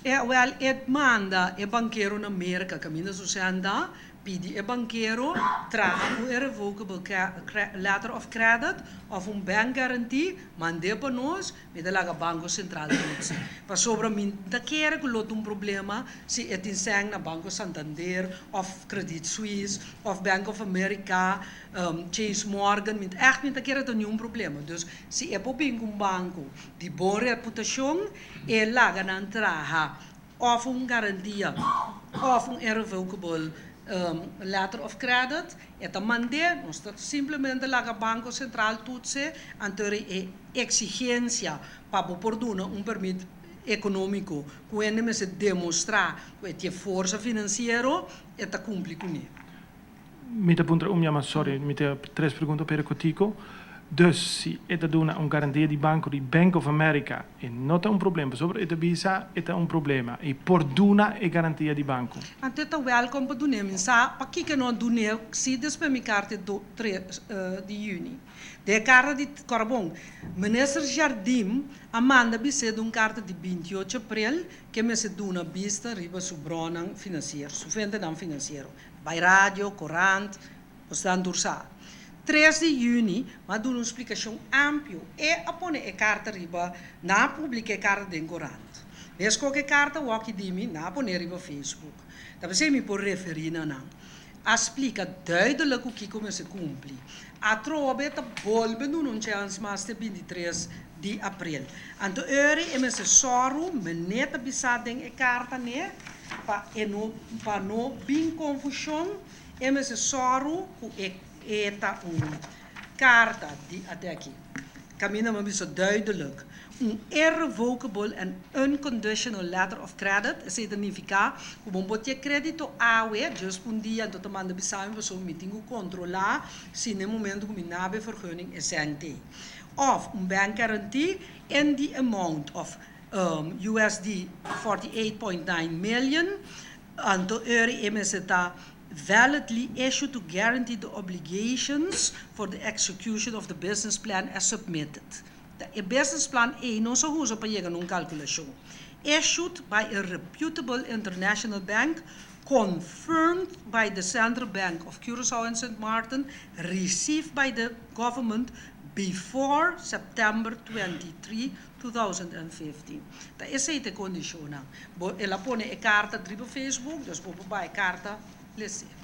E wel e manda e bankero na Merka kaminda su senda pidi e bankero traha un irrevocable letter of credit of un bank guarantee, mand'é pa nos. Mi ta laga Banko Sentral toetsen. Pasobra mi ta kere ku lo ta un problema si e tin sèn na Banko Santander òf Credit Suisse òf Bank of America, Chase Morgan. Mi ègt mi ta kere ta niun problema. Dus si e por bin ku un banko di bon reputashon, e laga nan traha òf un garantia òf un irrevocable letter of credit, e ta mand'é. Nos ta simplemente laga Banko Sentral toetsen, anto e exigencia pa bo por duna un permit economico cu hende mester demostra cu e tin forsa financiero, e ta cumpli cune. Mi ta puntra un yama, sorry, mi tin tres pregunta pero cortico. Dus si e ta duna un garantia di banco di Bank of America, e no ta un problema, pasobra e ta bisa e ta un problema. E por duna e garantia di banco. Anto ta welcome pa dun'é. Mi sa pakiko no a dun'é si despues mi carta e 3 di juni. Den e karta di Corbon, Minister Jardim a manda bis'é den un karta di 28 aprel ku e mester duna bista riba su bronnan finansiero, su fuentenan finansiero. Bai radio, korant, bosnan tur sa. 3 di yüni m'a duna un splikashon amplio. E a pone e karta riba, nan a publiká e karta den korant. Meskos ku e karta wòki di mi, nan a pon'é riba Facebook. Ta p'esei mi por referí na nan. A splika duidelijk ku kiko mester kumpli. Atrobe ta bolbe duna un chèns mas te 23 di aprel. Anto eri e mester sòru mené ta bisa den e karta ne pa e no pa no bin konfushon, e mester sòru ku e e ta un karta di ate aki. Kaminda mi a bisa duidelijk, un irrevocable and unconditional letter of credit, esei ta nifiká ku bo por tin e krédito awe, djis pa un dia, anto ta manda bisa mi pasobra mi tin ku kontrolá si na e momento ku mi naba e vergunning e sèn t'ei. Òf un bank guarantee in the amount of USD 48.9 million, anto eri e mester ta validly issued to guarantee the obligations for the execution of the business plan as submitted. E business plan ei no sa usa pa yega na un kalkulashon. Issued by a reputable international bank, confirmed by the Central Bank of Curaçao and St. Martin, received by the government before September 23, 2015. Ta esei ta e kondishonnan. Bo el a pone e karta riba Facebook, dus bo por bai e karta les'é.